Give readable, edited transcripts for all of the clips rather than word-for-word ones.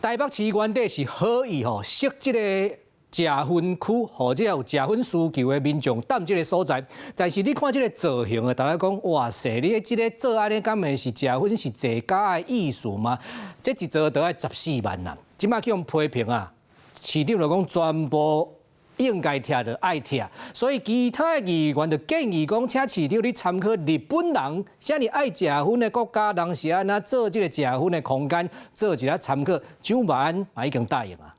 台北市原底是好意吼，設這個食薰區，予這有食薰需求的民眾踮這個所在。但是你看這個造型啊，大家講哇塞，你這個做按呢，敢會是食薰是坐家的意思嗎？這一做都愛14萬啦。這擺去予批評啊，市長就講全部應該拆就愛拆，所以其他的議員就建議講，請市長你參考日本人，遮爾愛食薰的國家，人是按怎做這個食薰的空間，做一下參考。蔣萬安嘛已經答應啊。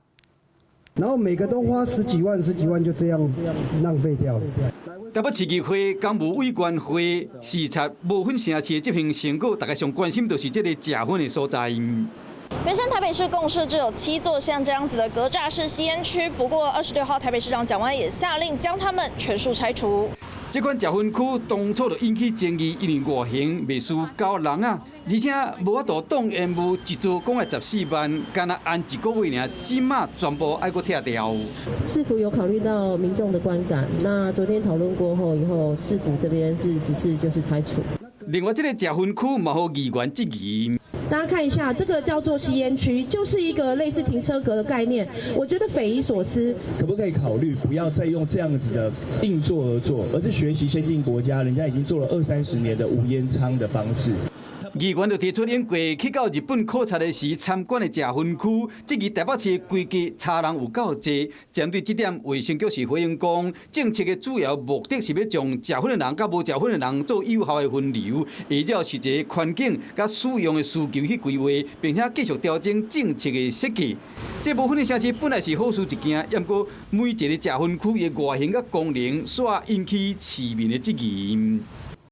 然後每個都花十幾萬、十幾萬，就這樣浪費掉了。台北市議會工務委員會視察無薰城市的執行成果，大家上關心就是這个食薰的所在。原先台北市共設置有7座像這樣子的格柵式吸煙區，不過26號台北市長蔣萬安也下令將它們全數拆除。這款食薰區當初就引起爭議，因為外形袂輸狗籠仔，而且無法度擋煙霧，一做講愛14萬，干焦按一個月爾，這馬全部愛閣拆掉。市府有考慮到民眾的觀感，那昨天討論過後以後，市府這邊是指示就是拆除。另外，這个食薰區嘛，予議員質疑。大家看一下，這個叫做吸煙區，就是一個類似停車格的概念，我覺得匪夷所思。可不可以考慮不要再用這樣子的硬做而做，而是學習先進國家，人家已經做了二三十年的無煙艙的方式。議員就提出，𪜶過去到日本考察的時參觀的食薰區，質疑台北市的規格差人有夠濟。針對這點，衛生局是回應講，政策的主要目的是欲將食薰的人佮無食薰的人做有效的分流，依照實際環境佮使用的需求去規劃，並且繼續調整政策的設計。這無薰的城市本來是好事一件，毋過每一个食薰區的外形佮功能，煞引起市民的質疑。